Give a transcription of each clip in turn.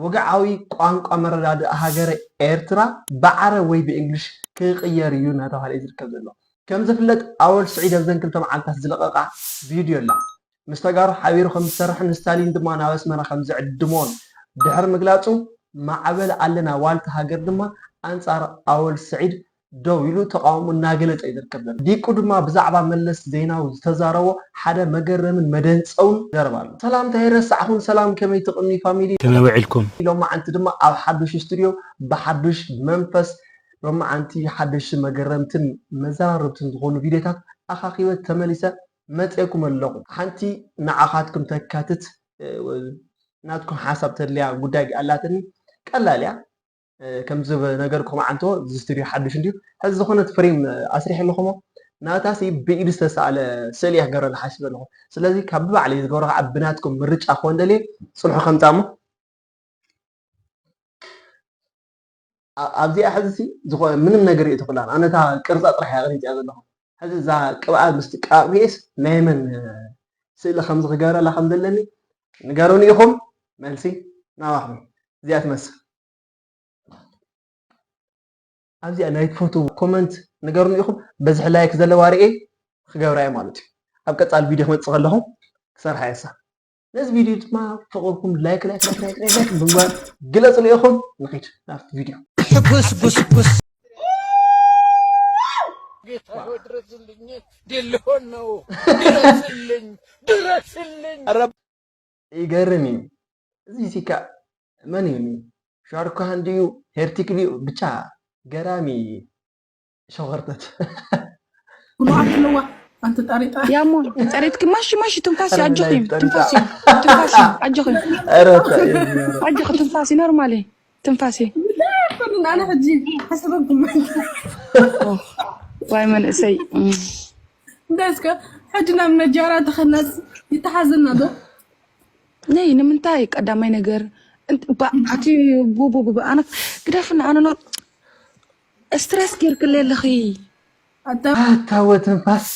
ወግዓዊ ቋንቋ መረዳድእ ሃገረ ኤርትራ ብዓረብ ወይ ብእንግሊሽ ክቕየር እዩ እናተባህለ እዩ ዝርከብ ዘሎ። ከም ዝፍለጥ ኣወል ስዒድ ኣብዘን ክልተ መዓልታት ዝለቐቓ ቪድዮ ኣላ። ምስ ተጋሩ ሓቢሩ ከም ዝሰርሕን ንስታሊን ድማ ናብ ኣስመራ ከም ዝዕድሞን ድሕሪ ምግላጹ፣ ማዕበል ኣለና ዋልታ ሃገር ድማ ኣንጻር ኣወል ስዒድ ደው ኢሉ ተቓውሞ እናገለጸ እዩ ዝርከብ ዘሎ። ዲቁ ድማ ብዛዕባ መለስ ዜናዊ ዝተዛረቦ ሓደ መገረምን መደንጸውን ዘረባ ኣሎ። ሰላምታ ኣይረሳዕኹን፣ ሰላም ከመይ ትቕኒ ፋሚሊ? ከመይ ውዒልኩም? ሎማዓንቲ ድማ ኣብ ሓዱሽ ስቱድዮ ብሓዱሽ መንፈስ ሎማዓንቲ ሓደሽቲ መገረምትን መዘራረብትን ዝኾኑ ቪድዮታት ኣኻኺበ ተመሊሰ መፅኤኩም ኣለኹ። ሓንቲ ንዓኻትኩም ተካትት፣ እ፣ ናትኩም ሓሳብ ተድልያ ጉዳይ ኣላትኒ። ቀላል እያ። እ፣ ከም ዝነገርኩም ዓንቶ፣ እዚ ስቱድዮ ሓዱሽ እንድዩ። ሕዚ ዝኾነት ፍሬም፣ እ፣ ኣስሪሐ ኣለኹሞ። ናታሲ ብኢድ ዝተሳእለ ስእሊ እያ ክገብረላ ሓሲበ ኣለኹ። ስለዚ ካብ ብባዕለይ ዝገብሮ ከዓ ብናትኩም ምርጫ ክኾን ደልየ፣ ጽንሑ ከምጻሞ። ኣ-፣ ኣብዚኣ ሕዚ ሲ ዝኾነ ምንም ነገር ርእየ ተኽእላ። ኣነ እታ ቅርጻ ጥራሕ እያ ቀሪጸያ ዘለኹ። ሕዚ እዛ ቅብኣት ምስቲ ቅብኣት ርእየስ ናይ መን ስእሊ ከም ዝኽገብረላ ከም ዘለኒ ንገሩኒ ኢኹም። መልሲ ናባኹም። እዚኣ ትመስል። ኣብዚኣ ናይ ትፈትዉ ኮመንት ንገሩኒ ኢኹም። በዝሒ ላይክ ዘለዋ ርእየ ክገብራ እየ ማለት እዩ። ኣብ ቀጻሊ ቪድዮ ክመጽእ ከለኹ ክሰርሓ እየ እሳ። ነዚ ቪድዮ ድማ ፍቕርኩም ላይክ፣ ላይክ፣ ላይክ፣ ላይክ፣ ላይክ፣ ላይክ ብምግባር ግለጹ ኢኹም። ንኺድ ናብቲ ቪድዮ። ሕጉስ ጉስጉስ። ጌታ ሆይ ድረስልኝ፣ እንዴት ልሆን ነው? ድረስልኝ፣ ድረስልኝ። ኧረ ይገርም እዩ። እዚ ሲካ መን እዩ? ሻሩክ ካን ድዩ? ሄርቲክ ድዩ? ብቻ ገራሚ ሸኾርተት። ብሉዓት ኣለዋ፣ ኣንቲ ጣሪጣ። ያሞ፣ ጸሬትኪ ማሺ፣ ማሺ፣ ትንፋሲ፣ ኣጆኺ፣ ትንፋሲ፣ ትንፋሲ፣ ኣጆኺ። ኧረ፣ ታይ እዩ? ኣጆኺ፣ ትንፋሲ፣ ኖርማሊ፣ ትንፋሲ። ኣነ ሕጂ ሓሰበኩም። ኦህ፣ ዋይ መንእሰይ። እም። እንዳ እስከ ሕጂ ናብ ነጃራ ተኸናስ ይተሓዘና ዶ? ነይ፣ ንምንታይ ቀዳማይ ነገር እንት-፣ ባ-፣ ኣቲ ቡ-፣ ቡ-፣ ቡ-፣ ቡ-፣ ኣነ ግደፍና፣ ኣነ ኖ-፣ ስትረስ ጌርክለይ ኣለኺ። ኣታ ኣታ ወትንፋስ።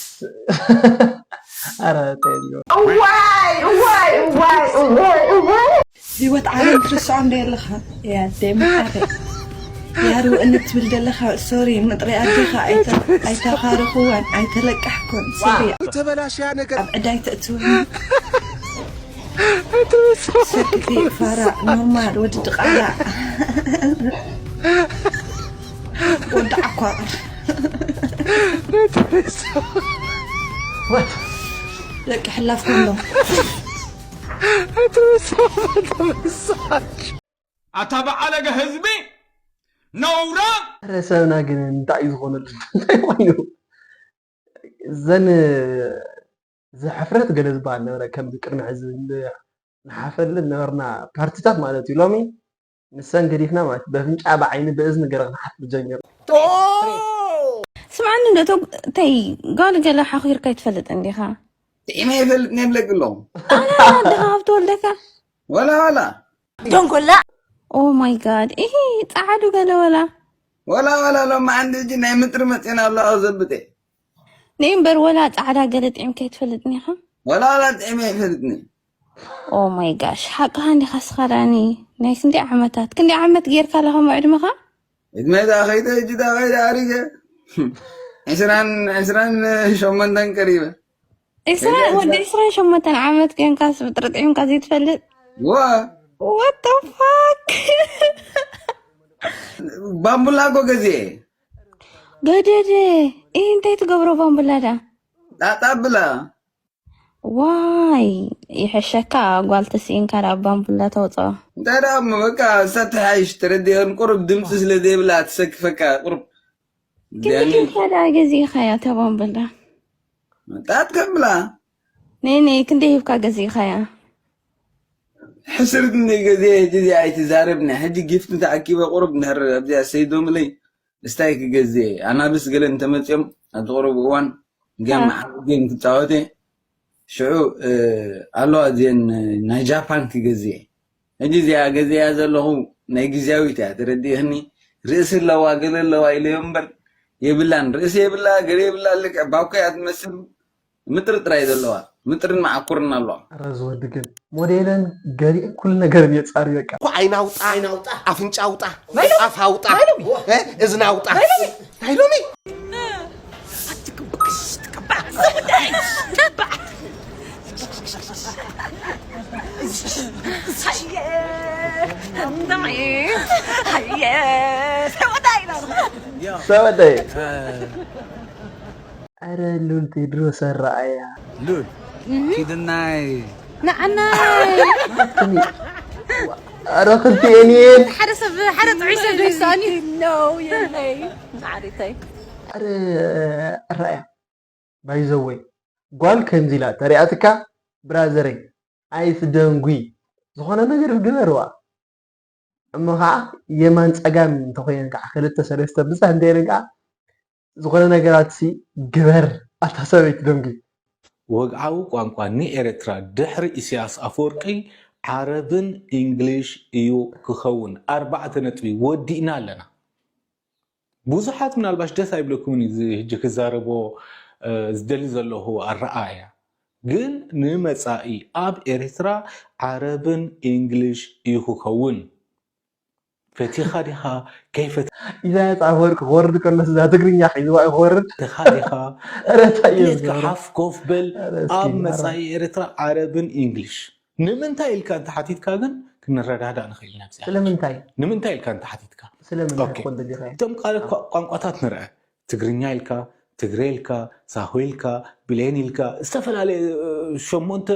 ኧረ ተይዮ። እዋይ፣ እዋይ፣ እዋይ፣ እዋይ፣ እዋይ። ህይወት ዓለም ትርስዖ እንዶ ኣለኻ? ያ ደም ሓደ። ያ ርውእኒ ትብል ዘለኻ፣ ሶሪ፣ ምጥሪ ኣዴኻ ኣይተ-፣ ኣይተኻርኽዋን፣ ኣይተለቃሕኩን። ሶሪ። ተበላሽያ ነገር። ኣብ ዕዳይ ተእትወኒ። ሰክቲ ፋራ ኖርማል ወዲ ድቓላ። ወዲ ዓኳር። ደቂ ሕላፍ ኩሎም። ኣታ በዓለገ ህዝቢ ነውራ። ኧረ ሰብና ግን እንታይ እዩ ዝኾነሉ? እንታይ ኮይኑ? እዘን ዘሕፍረት ገለ ዝበሃል ነበረ፣ ከምዚ ቅድሚ ሕዚ ን-፣ ንሓፈልን ነበርና ፓርቲታት ማለት እዩ። ሎሚ ንሰን ገዲፍና ማለት በፍንጫ ብዓይኒ ብእዝኒ ገረ ክንሓፍር ጀሚሩ። ስምዓኒ እንዶ፣ እቶ፣ ተይ፣ ጓል ገለ ሓኺርካ ኣይትፈልጥን ዲኻ? ጥዒመ ይፈልጥ ነብለክ ኣለኹ። ኣነ ኣደኻ ካብ ትወልደካ? ወላ፣ ወላ። ደንጎላ። ኦ ማይ ጋድ፣ ኢሂ፣ ጸዓዱ ገለ ወላ? ወላ፣ ወላ፣ ሎሚ ዓንዲ እጂ ናይ ምጥሪ መጺና ኣለዋ ዘብጤ። ነይ እምበር ወላ ጻዕዳ ገለ ጥዒምካ ኣይትፈልጥን ኢኻ? ወላ፣ ወላ ጥዒመ ኣይፈልጥን። ኦ ማይ ጋሽ፣ ሓቅኻ እንዲኻ ስኻ ዳኒ። ናይ ክንደይ ዓመታት፣ ክንደይ ዓመት ጌርካ ኣለኻ እሞ ዕድመኻ? ዕድመይ ደኣ ከይደ፣ ሕጂ ደኣ ከይደ ኣሪገ። ዕስራን፣ ዕስራን ሸሞንተን ቀሪበ። ዕስራ፣ ከይደ ወዲ ዕስራ። ዕስራን ሸሞንተን ዓመት ኮይንካስ ብጥርጥዒምካ ዘይትፈልጥ? ዋ። What the fuck? ባምቡላ እኮ ገዚኤ። ገደደ። ኢህ፣ እንታይ ትገብሮ ባምቡላ ዳ? ጣጣ ብላ። ዋይ፣ ይሕሸካ ጓል ተስኢንካ ዳ ባምቡላ ተውፅኦ። እንታይ ደኣ እሞ በቃ፣ እሳ ትሓይሽ ተረዲአን፣ ቁሩብ ድምፂ ስለ ዘይብላ ትሰክፈካ፣ ቁሩብ። ክንደይ ዳኒ። ሂብካ ደኣ ገዚእኻያ እታ ባምቡላ? ጣት ከብላ። ነይ፣ ነይ፣ ክንደይ ሂብካ ገዚእኻያ? ሕስርት እንደ ገዜ፣ ሕጂ እዚኣ ኣይትዛረብና። ሕጂ ጊፍት ተኣኪበ ቁሩብ እንድሕር ኣብዚኣ ሰይዶምለይ፣ እስታይ ክገዝእ እየ። ኣናብስ ገለ እንተመፅኦም፣ ኣብዚ ቁሩብ እዋን ጌም አ። መዓልቲ ጌም ክፃወት እየ። ሽዑ፣ እ፣ ኣለዋ እዚአን ናይ ጃፓን ክገዝእ እየ። ሕጂ እዚኣ ገዚኣ ዘለኹ ናይ ግዝያዊት እያ፣ ተረዲእኽኒ? ርእሲ ኣለዋ፣ ገለ ኣለዋ ኢለዮ እምበር የብላን። ርእሲ የብላ፣ ገለ የብላ፣ ልክዕ ባኮ እያ ትመስል። ምጥሪ ጥራይ ዘለዋ፣ ምጥርን መዓኩርን ኣለዋ። ኧረ እዚ ወዲ ግን ሞዴለን ገሊእን ኩሉ ነገርን የጻሪ በቃ። ኳ ዓይን ኣውጣ፣ ዓይን ኣውጣ። ኣፍንጫ ኣውጣ፣ ናይ ሎሚ። ኣፍ ኣውጣ፣ ናይ ሎሚ። እ፣ እዝኒ ኣውጣ። ናይ ሎሚ። ናይ ሎሚ። ሰበደይ። ኣረ ሉል ቴድሮስ ኣረኣያ። ሉል ኪድናይ ንዓናይ ናትክኒ። ኣረ ክልቲኤን እየን። ሓደ ሰብ ሓደ ጥዑይ ሰብ ዘይሳኒ ነው የለይ ማዕሪተይ ኣረ ኣረኣያ። ባይዘወይ ጓል ከምዚ ኢላ ተሪኣትካ ብራዘረይ ኣይትደንጉይ። ዝኾነ ነገር ግበርዋ። እሞ ከዓ የማን ፀጋም እንተኮይነን ከዓ ክልተ ሰለስተ ብዝሕ እንተይለን ከዓ ዝኾነ ነገራት ሲ ግበር ኣታ ሰበይቲ ደንጉ። ወግዓዊ ቋንቋ ንኤርትራ ድሕሪ ኢሳያስ ኣፈወርቂ ዓረብን ኢንግሊሽ እዩ ክኸውን። ኣርባዕተ ነጥቢ ወዲእና ኣለና። ብዙሓት ምናልባሽ ደስ ኣይብለኩምን እዩ እዚ ሕጂ ክዛረቦ ዝደሊ ዘለኹ ኣረኣእያ። ግን ንመጻኢ ኣብ ኤርትራ ዓረብን ኢንግሊሽ እዩ ክኸውን። ፈቲኻ ዲኻ ከይፈት ኢሳያስ ኣፈወርቂ ክወርድ ከሎስ እዛ ትግርኛ ሒዝዋ እዩ ክወርድ። ፈቲኻ ዲኻ ረታ እዩ ኢልካ ሓፍ ኮፍ በል። ኧረ እስኪ ኣብ ማራ። መጻኢ ኤርትራ ዓረብን ኢንግሊሽ ንምንታይ ኢልካ እንተሓቲትካ ግን ክንረዳዳእ ንኽእል ኢና። ኣብዚኣ ስለምንታይ ንምንታይ ኢልካ እንተሓቲትካ ስለምንታይ ኦኬ። ክኾን ደሊኻ እቶም ካልኦት ቋ- ቋንቋታት ንርአ። ትግርኛ ኢልካ፣ ትግሬ ኢልካ፣ ሳሆ ኢልካ፣ ብሌን ኢልካ፣ ዝተፈላለየ እ፣ ሸሞንተ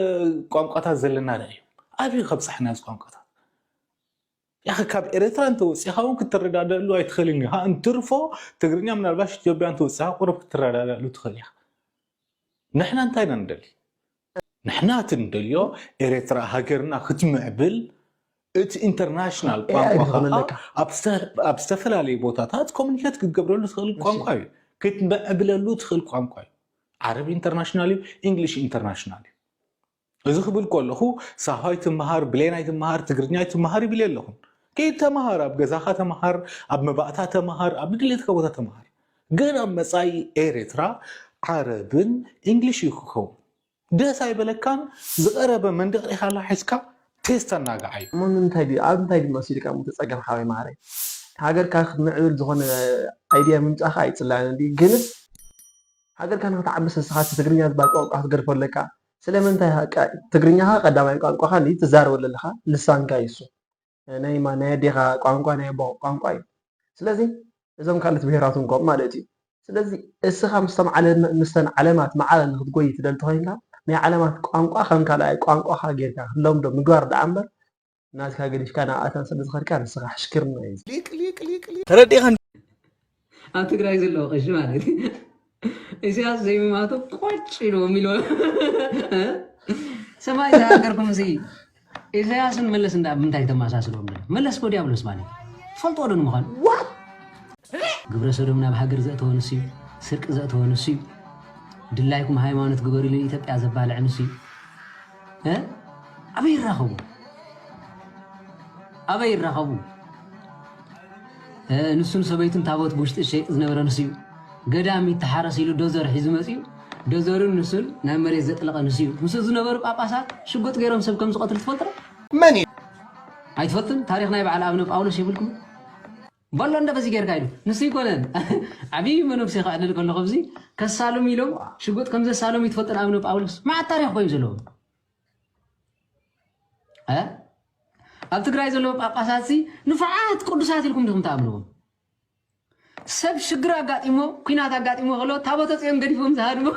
ቋንቋታት ዘለና ርአ እዩ። ኣበይ ከብፅሐና እዚ ቋንቋታት? ያኸ ካብ ኤርትራ እንተወፂኻ እውን ክትረዳደእሉ ኣይትኽእልን ኢኻ። እንትርፎ ትግርኛ ምናልባሽ ኢትዮጵያ እንተወፂኻ ቁሩብ ክትረዳደእሉ ትኽእል ኢኻ። ንሕና እንታይ ኢና ንደሊ? ንሕና እቲ ንደልዮ ኤርትራ ሃገርና ክትምዕብል እቲ ኢንተርናሽናል ኤ ኣይ ቋንቋ ዝኾነ ከዓ ኣለካ። ኣብ ስተ- ኣብ ዝተፈላለየ ቦታታት ኮሚኒኬት ክትገብረሉ ትኽእል ቋንቋ እዩ። ክትምዕብለሉ ትኽእል ቋንቋ እዩ። ዓረብ ኢንተርናሽናል እዩ፣ እንግሊሽ ኢንተርናሽናል እዩ። እዚ ክብል ከለኹ ሳሆ ኣይትመሃር፣ ብሌን ኣይትመሃር፣ ትግርኛ ኣይትመሃር ይብል የለኹን። ከይድ ተመሃር፣ ኣብ ገዛኻ ተመሃር፣ ኣብ መባእታ ተመሃር፣ ኣብ ድሌትካ ቦታ ተመሃር። ግን ኣብ መጻኢ ኤርትራ ዓረብን እንግሊሽ እዩ ክኸውን። ደስ ኣይበለካን ዝቐረበ መንደቕ ዲኻ ሒዝካ ቴስት ኣናግዓዮ። እሞ ንምንታይ ድዩ ኣብ እንታይ ድዩ መሲልካ እሞ እቲ ጸገም ሓወይ ማዓረይ? ሃገርካ ክትምዕብል ዝኾነ ኣይድያ ምምጻእካ ኣይጽላእን ድዩ? ግንስ ሃገርካ ንክትዓብስ ንስኻ እቲ ትግርኛ ዝበሃል ቋንቋ ክትገድፎ ኣለካ። ስለምንታይ ሃ- ቃ- ትግርኛኻ ቀዳማይ ቋንቋኻ እንድዩ ትዛረበሉ ኣለኻ ልሳንካ እዩ እሱ። ናይ ማ ናይ ኣዴኻ ቋንቋ ናይ ኣቦ ቋንቋ እዩ። ስለዚ እዞም ካልኦት ብሄራት እውን ከምኡ ማለት እዩ። ስለዚ እስኻ ምስቶም ዓለም ምስተን ዓለማት ማዕረ ንክትጎይ ትደሊ ተኮይንካ ናይ ዓለማት ቋንቋ ከም ካልኣይ ቋንቋኻ ጌርካ ክትለምዶ ምግባር ደኣ እምበር ናትካ ገዲፍካ ናብኣተን ስለ ዝኸድካ ንስኻ ሕሽክርና እዩ። ተረዲእኻ ኣብ ትግራይ ዘለዎ ቀሺ ማለት እዩ። ኢሳያስ ዘይምማቶ ቆጭ ኢልዎም ኢልዎ ሰማይ ዝሃገርኩም እዚ ኢሳያስን መለስ እንዳ ብምንታይ ተመሳስልዎም ዶ መለስ ኮ ዲያብሎስ ማለት እዩ። ትፈልጥዎ ዶ ንምዃኑ ግብረ ሰዶም ናብ ሃገር ዘእተወ ንሱ እዩ። ስርቂ ዘእተወ ንሱ እዩ። ድላይኩም ሃይማኖት ግበሩ ኢሉ ኢትዮጵያ ዘባልዐ ንሱ እዩ። እ? ኣበይ ይራኸቡ? ኣበይ ይራኸቡ? እ፣ ንሱን ሰበይቱን ታቦት ብውሽጢ ዝሸይጥ ዝነበረ ንሱ እዩ። ገዳም ይተሓረስ ኢሉ ዶዘር ሒዙ መፂኡ። ዶዘርን ንሱን ናብ መሬት ዘጥለቐ ንሱ እዩ። ምስኡ ዝነበሩ ጳጳሳት ሽጉጥ ገይሮም ሰብ ከም ዝቐትሉ ትፈልጡ ዶ? መን እዩ? ኣይትፈልጡን? ታሪኽ ናይ በዓል ኣብነ ጳውሎስ የብልኩም? በሎ እንደ በዚ ጌርካ ኢሉ ንሱ ይኮነን ዓብዪ መነኩሴ ክዕልል ከለኹ ኣብዚ ከሳሉም ኢሎም ሽጉጥ ከም ዘሳሎም ይትፈልጥን ኣብነ ጳውሎስ መዓት ታሪኽ ኮይኑ ዘለዎም እ? ኣብ ትግራይ ዘለዉ ጳጳሳት ሲ ንፉዓት ቅዱሳት ኢልኩም ዲኹም ትኣምንዎም ሰብ ሽግር ኣጋጢሞ ኩናት ኣጋጢሞ ከሎ ታቦተ ፅዮን ገዲፎም ዝሃድሞ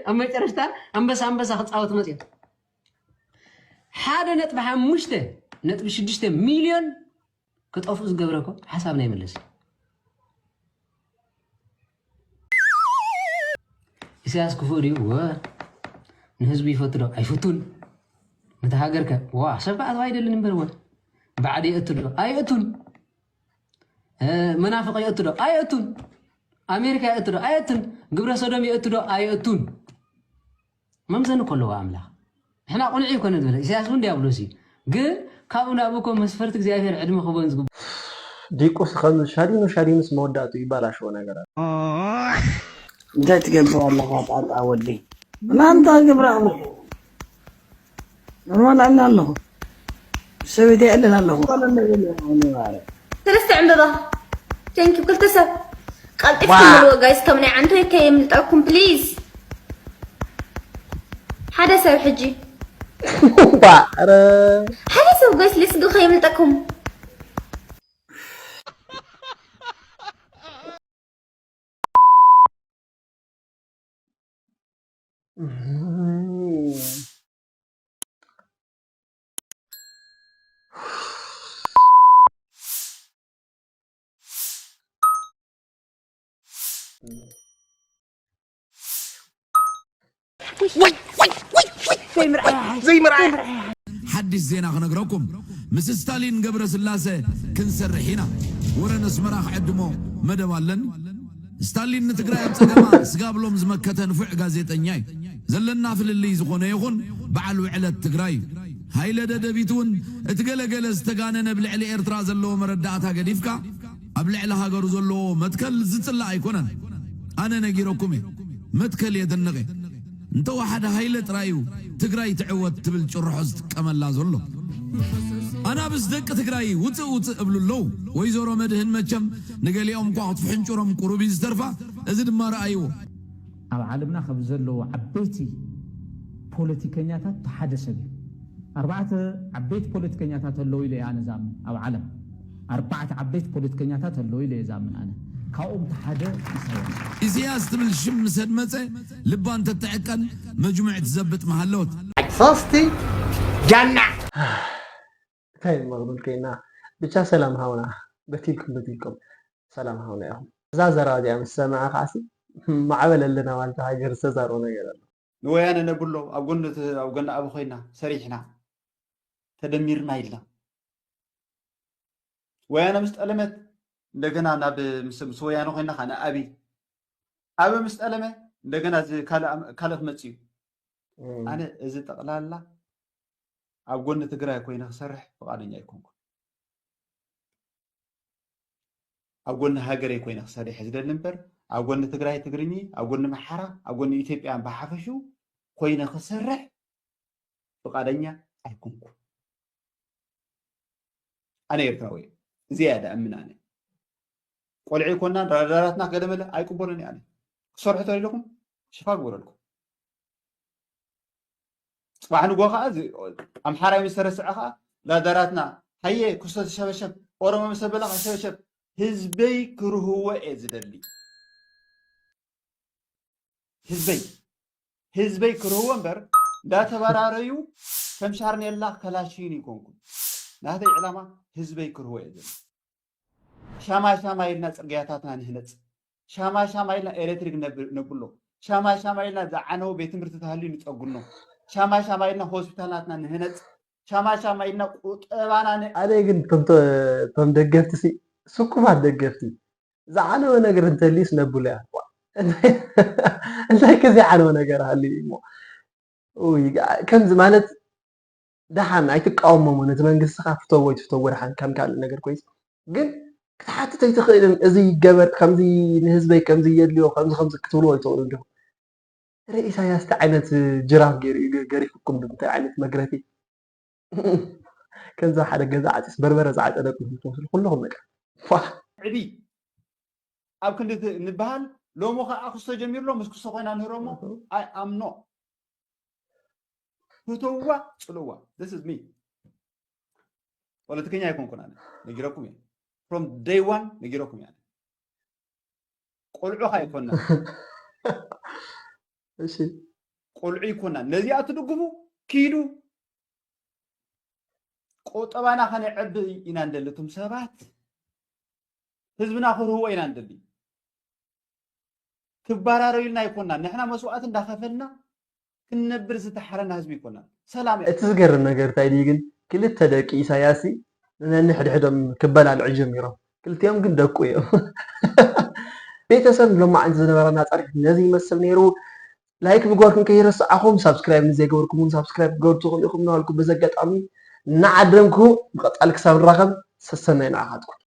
ኣብ መጨረሽታ ኣንበሳ ኣንበሳ ክፃወት መፅዮም ሓደ ነጥቢ ሓሙሽተ ነጥቢ ሽዱሽተ ሚልዮን ክጠፍኡ ዝገብረ እኮ ሓሳብ ናይ መለስ እዩ። ኢሳያስ ክፉእ ድዩ? ወ ንህዝቢ ይፈቱ ዶ? ኣይፍቱን። ነቲ ሃገር ከ? ዋ ሰብ ከኣትዋ ኣይደልን እምበር ወ ባዕዲ የእቱ ዶ? ኣይእቱን። እ፣ መናፍቕ የእቱ ዶ? ኣይእቱን። ኣሜሪካ የእቱ ዶ? ኣይእቱን። ግብረ ሰዶም የእቱ ዶ? ኣይእቱን። መምዘኒ እኮ ኣለዎ ኣምላኽ። ንሕና ቁኑዕ ይኮነ ዝበለ ኢሳያስ እውን ዲያብሎስ እዩ። ግን ካብኡ ናብኡ እኮ መስፈርቲ እግዚኣብሔር ዕድመ ክህቦን ዝግቡ ዲቁስ ከም ሻዲኑ ሻዲኑስ መወዳእቱ ይባላሽዎ ነገራት። እንታይ ትገብር ኣለኻ ጣጣ ወዲ ናንታ ግብረ ኣምልኾ ኖርማል ኣላ ኣለኹ ሰበይቲ የዕልል ኣለኹ። ሰለስተ ዕምበባ። Thank you። ክልተ ሰብ ቀልጢፍኩም ምልዎ ጋይስ፣ ከም ናይ ዓንቶይ ከየምልጠኩም ፕሊዝ። ሓደ ሰብ ሕጂ። ዋ፣ ኧረ። ሓደ ሰብ ጋይስ፣ let's go፣ ከየምልጠኩም። ዘይምርኣያ። ዘይምርኣያ። ሓድሽ ዜና ክነግረኩም፣ ምስ ስታሊን ገብረስላሰ ክንሰርሕ ኢና። ወረ ነስመራ ክዕድሞ መደብ ኣለኒ። ስታሊን ንትግራይ ኣብ ጸገማ ስጋብ ሎም ዝመከተ ንፉዕ ጋዜጠኛ እዩ። ዘለና ፍልልይ ዝኾነ ይኹን በዓል ውዕለት ትግራይ እዩ። ሃይለ ደደቢት እውን እቲ ገለገለ ዝተጋነነ ብልዕሊ ኤርትራ ዘለዎ መረዳእታ ገዲፍካ ኣብ ልዕሊ ሃገሩ ዘለዎ መትከል ዝጽላእ ኣይኮነን። ኣነ ነጊረኩም እየ። መትከል የድንቕ እየ። እንተወሓደ ሃይለ ጥራይ እዩ ትግራይ ትዕወት ትብል ጭርሖ ዝጥቀመላ ዘሎ። ኣናብስ ደቂ ትግራይ ውፅእ ውፅእ እብሉ ኣለዉ። ወይዘሮ መድህን መቸም ንገሊኦም እኳ ክትፍሕንጭሮም ቁሩብ እዩ ዝተርፋ። እዚ ድማ ረኣይዎ። ኣብ ዓለምና ካብ ዘለዉ ዓበይቲ ፖለቲከኛታት እቲ ሓደ ሰብ እዩ። ኣርባዕተ ዓበይቲ ፖለቲከኛታት ኣለዉ ኢለ እየ ኣነ ዝኣምን ኣብ ዓለም። ኣርባዕተ ዓበይቲ ፖለቲከኛታት ኣለዉ ኢለ እየ ዝኣምን ኣነ። ካብኦም እቲ ሓደ ኢሳያስ እዩ። ኢሳያስ ትብል ሽም ምስ ኣድመጸ ልባ እንተትዕቀን መጅሙዕ ትዘብጥ ምሃለወት። ሶስቲ ጃና። እንታይ እሞ ክብል ኮይና? ብቻ ሰላም ሃውና። በቲልኩም በቲልኩም ሰላም ሃውና ኢኹም። እዛ ዘረባ እዚኣ ምስ ሰምዐ ከዓሲ ማዕበል ኣለና ማለት ሃገር ዝተዛረቦ ነገር ኣሎ። ንወያነ ነብሎ ኣብ ጎኒ እቲ፣ ኣብ ጎኒ ኣቢ ኮይና ሰሪሕና ተደሚርና ኢልና። ወያነ ምስ ጠለመት እንደገና ናብ ምስ፣ ምስ ወያነ ኮይና ከዓ ንኣቢ። ኣቢ ምስ ጠለመ እንደገና እዚ ካልእ ኣም-፣ ካልእ ክመጽእ እዩ። እም። ኣነ እዚ ጠቕላላ ኣብ ጎኒ ትግራይ ኮይነ ክሰርሕ ፍቓደኛ ኣይኮንኩን። ኣብ ጎኒ ሃገረይ ኮይነ ክሰርሕ ዝደሊ እምበር፣ ኣብ ጎኒ ትግራይ ትግርኚ፣ ኣብ ጎኒ ምሓራ፣ ኣብ ጎኒ ኢትዮጵያ ብሓፈሹ ኮይነ ክሰርሕ ፍቓደኛ ኣይኮንኩን። ኣነ ኤርትራዊ እየ። እዚ እያ ደኣምን ኣነ። ቆልዑ ይኮናን ራዳራትና ገለመለ ኣይቅበሎን እየ ኣነ። ክሰርሑ ተደለኹም ሽፋ ግበረልኩም። ጽባሕ ንግሆ ከኣ እዚ ኣምሓራይ ምስ ተረስዐ ከኣ ላዳራትና ሃየ ክስቶ ተሸበሸብ፣ ኦሮሞ ምስ ኣበላ ከሸበሸብ፣ ህዝበይ ክርህዎ እየ ዝደሊ። ህዝበይ፣ ህዝበይ ክርህዎ እምበር እንዳተበራረዩ ከም ሻርኔላ ከላሽን ይኮንኩን። ናተይ ዕላማ ህዝበይ ክርህዎ እየ ዝደሊ። ሻማ ሻማ ኢልና ጽርግያታትና ንህነጽ። ሻማ ሻማ ኢልና ኤሌክትሪክ ነብ-፣ ነብሎ። ሻማ ሻማ ኢልና ዝዓነወ ቤት ትምህርቲ ተሃልዩ ንጸግኖ። ሻማ ሻማ ኢልና ሆስፒታላትና ንህነጽ። ሻማ ሻማ ኢልና ቁጠባና ን- ኣነ ግን እቶም ተ-፣ እቶም ደገፍቲ ሲ፣ ስኩፋት ደገፍቲ፣ ዝዓነወ ነገር እንተልዩስ ነብሎ እያ። እንታይ ከ ዘይዓነወ ነገር ሃልዩ እሞ? ኡይ፣ ከምዚ ማለት ደሓን ኣይትቃወሞሞ፣ ነቲ መንግስትኻ ፍተዎ ኣይትፍተዎ ደሓን ከም ካልእ ነገር ኮይስ፣ ግን ክትሓትት ኣይትኽእልን። እዚ ይገበር፣ ከምዚ ንህዝበይ ከምዚ የድልዮ፣ ከምዚ ከምዚ ክትብልዎ ኣይትኽእሉን ዲኹም? ረ ኢሳያስ እንታይ ዓይነት ጅራፍ ገይሩ እዩ ገ-፣ ገሪፉኩም? እንታይ ዓይነት መግረፊ? ከምዚ ሓደ ገዛ ዓፂስ በርበረ ዝዓፀደኩም ትመስሉ ኩለኹም በቃ። ፋ። ዕቢ ኣብ ክንዲ ት-፣ ንበሃል ሎሚ ኸዓ ክስቶ ጀሚሩ ኣሎ፣ ምስ ክስቶ ኮይና ንህረሞ። እሁ። I am no። ፍትውዋ፣ ጽልእዋ። This is me። ፖለቲከኛ ኣይኮንኩን ኣነ። ነጊረኩም እየ። From day one ነጊረኩም እየ ኣነ። ቆልዑ ኸኣ ኣይኮንና። እሺ። ቆልዑ ኣይኮንና። ነዚኣ ትድግፉ፣ ኪዱ። ቆጠባና ከነዕቢ ኢና እንደሊ፣ እቶም ሰባት ህዝብና ክርህዎ ኢና እንደሊ። ክባራረዩልና ኣይኮንና። ንሕና መስዋእቲ እንዳኸፈልና ክንነብር ዝተሓረና ህዝቢ ኣይኮንና። ሰላም እያ። እቲ ዝገርም ነገር እንታይ ድዩ ግን? ክልተ ደቂ ኢሳያስ ነንሕድሕዶም ክበላልዑ ጀሚሮም። ክልቲኦም ግን ደቁ እዮም። ቤተሰብ፣ ሎማዓንቲ ዝነበረና ጸርፊ ነዚ ይመስል ነይሩ። ላይክ ምግባርኩም ከይረስዓኹም፣ ሳብስክራይብ ንዘይገበርኩም እውን ሳብስክራይብ ክትገብሩ ትኽእሉ ኢኹም እናበልኩ በዚ ኣጋጣሚ እናዓደምኩ፣ ብቐጻሊ ክሳብ ንራኸብ ሰሰናይ ንዓኻትኩም።